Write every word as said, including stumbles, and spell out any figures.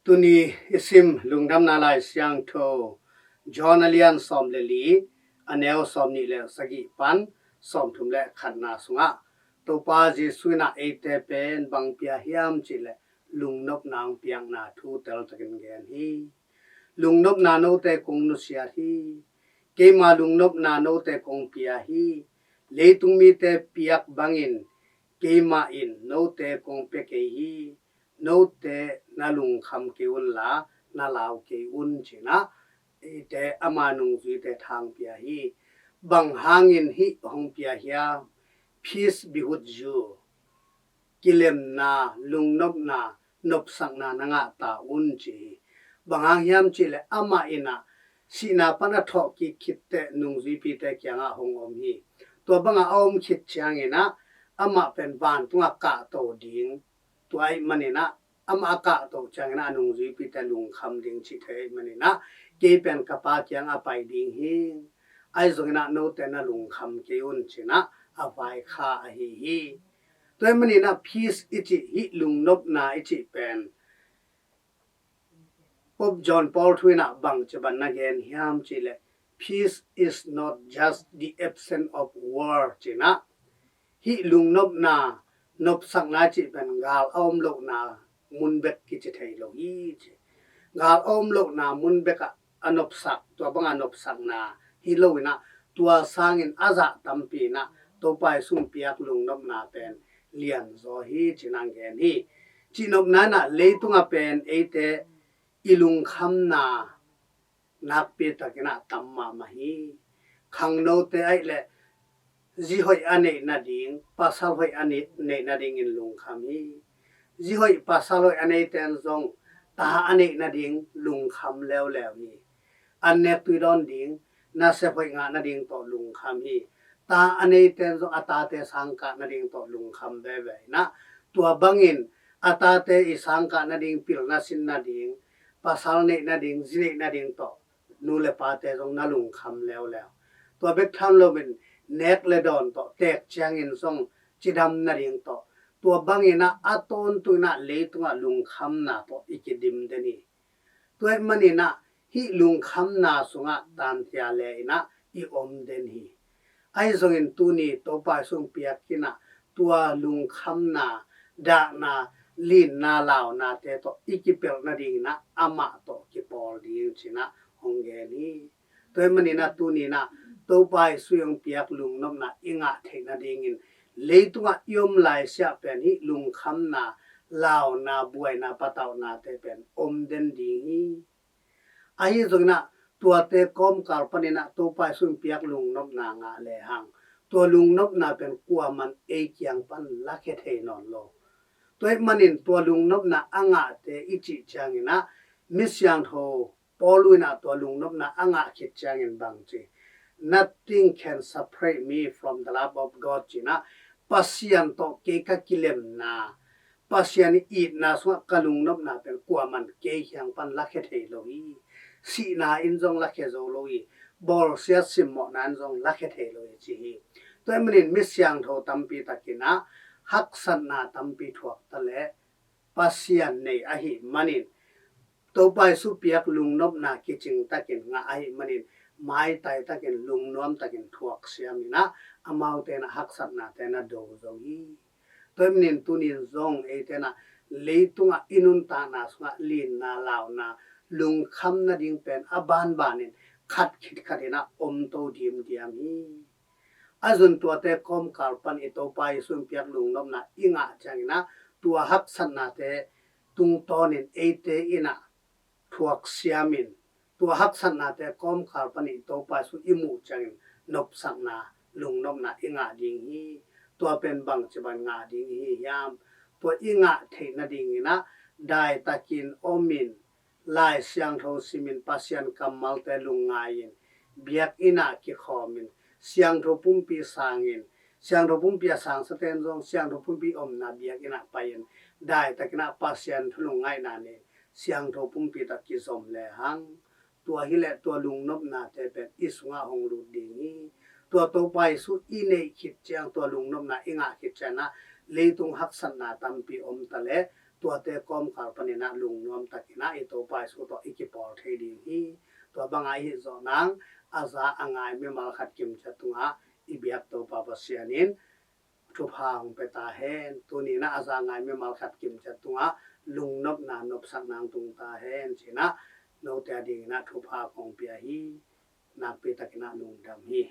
Tuni i sim Lungdamna Lai Siangtho John a lian sawm le li, a neu sawm nih le sagih pan sawm thum le khatna sungah Topa Jesuh in ah eite pen bang pia hiam cih leh lungnopna hong piakna thu teltakin gen hi. Lungnopna note kong nusiat hi. Keima lungnopna note kong pia hi. Leitung mite piak bangin keimah in note kong pia kei hi. Note na lungkham kei unla, na lau kei un, ci-in ah eite ama nungzuite thang pia hi. Bang hangin hih hong pia hiam? Peace be with you. Kilemna, lungnopna, nopsakna na ngah ta un, ci hi. Bang hang hiam cih leh amah in ah sihna pan a thawh kik khit teh nungzuipite kiangah hong om hi. Tua bangah a om khit ciangin ah amah pen vantungah kahto ding, tua ahih manin ah amah a kahto ciangin ah a nungzuipite lungkham ding cih thei ahih manin ah kei pen ka Pa kiangah pai ding hi. Ahi zongin ah note na lungkham kei un, ci-in ah a vaikha ahi hi. Tua ahih manin ah peace i cih, hih lungnopna i cih pen Pope John Paul thu in ah bangci bang na gen hiam cih leh, "Peace is not just the absence of war," ci-in ah hih lungnopna, nopsakna cih pen gal a om lohna mun bek kici thei lo hi, ci. Gal a om lohna mun bekah a nopsak, tua banga nopsakna hi lo in ah, tua sangin a zah tampi in ah Topa Jesuh in piak lungnopna pen lianzaw hi, ci-in ah gen hi. Cihnopna in ah leitungah pen eite i lungkhamna nakpi takin ah tam mahmah hi. Khangnote ahih leh zi hoih a neih nading, pasal hoih a neih, neih nadingin lungkham hi. Zi hoih pasal hoih a neite in zong ta a neih nading lungkham leuleu hi. An nek tui dawn ding, nasep hoih ngah nading tawh lungkham hi. Ta a neite in zong a tate sangkah nading tawh lungkham veve in ah, tua bangin a tate i sangkah nading, pilna sin nading, pasal neih nading, zi neih nading tawh nu le pate zong na lungkham leuleu. Tua bek tham loin nek le dawn tawh, teek ciangin zong cidam nading tawh, tua bangin ah a tawntung in ah leitungah lungkhamna tawh i kidim den hi. Tua ahih manin ah hih lungkhamna sungah tantia le in ah i om den hi. Ahi zongin tuni Topa Jesuh in piak in ah tua lungkhamna, dahna, linna, launate tawh i kipelh nadingin ah amah tawh kipawl ding, ci-in ah hong gen hi. Tua ahih manin ah tuni in ah Topa Jesuh in hong piak lungnopna i ngah theih nadingin leitungah i om laisiah pen hih lungkhamna, launa, buaina, patauhnate pen om den ding hi. Ahi zongin ah tuate kawmkal panin ah Topa Jesuh in piak lungnopna ngah lehang, tua lungnopna pen kuaman ei kiang pan lakhia thei nawn lo. Tua ahih manin tua lungnopna a ngahte i cih ciangin ah, mi siangtho Paul in ah tua lungnopna a ngah khit ciangin bang ci, "Nothing can separate me from the love of God," ci-in ah, Pasian tawh kei ka kilemna, Pasian i itna sungah ka lungnopna pen kuaman kei kiang pan lakhia thei lo hi. Sihna in zong lakhia zo lo hi. Bawlsiat simmawhna in zong lakhia thei lo hi, ci hi. Tua ahih manin mi siangtho tampi takin ah haksatna tampi thuak ta leh Pasian nei ahih manin, Topa Jesuh piak lungnopna kicing takin ngah ahih manin, maitai takin, lungnuam takin thuak siam in ah, amaute in ah haksatnate na do zo hi. Tua ahih manin tuni in zong eite in ah leitungah i nuntakna sungah linna, launa, lungkham nading pen a banbanin khat khit khat in ah om to diamdiam hi. Ahi zongin tuate kawmkal pan i Topa Jesuh in piak lungnopna i ngah ciangin ah, tua haksatnate tungtawnin eite in ah thuak siamin, tua haksatnate kawmkal pan i Topa Jesuh i muh ciangin nopsakna, lungnopna i ngah ding hi. Tua pen bangci bang ngah ding i hi hiam? Tua i ngah theih nadingin ah daitakin omin, Lai Siangtho simin, Pasian kammalte lungngai-in, biakinn ah kikhawmin, siangtho pumpi sangin, siangtho pumpi a sangsate in zong siangtho pumpi omna biakinn ah pai-in, daitakin ah Pasian thu lungngaihna nei-in, siangtho pumpi tawh kizom lehang, tua hi leh tua lungnopnate pen i sungah hong lut ding hi. Tua Topa Jesuh i neih khit ciang, tua lungnopna i ngah khit ciang ah, leitung haksatna tampi om ta leh, Tuate kawmkal panin ah lungnuam takin ah i Topa Jesu tawh i kipawl thei ding hi. Tua bangah i hih zawh nang a za a ngai mimal khat kimciat tungah i biak Topa Pasian in thupha hong pia ta hen. Tuni in ah a za a ngai mimal khat kimciat tungah lungnopna nopsak nang tung ta hen ci-in ah note a dingin ah thupha kong pia hi. Nakpi takin ah lungdam hi.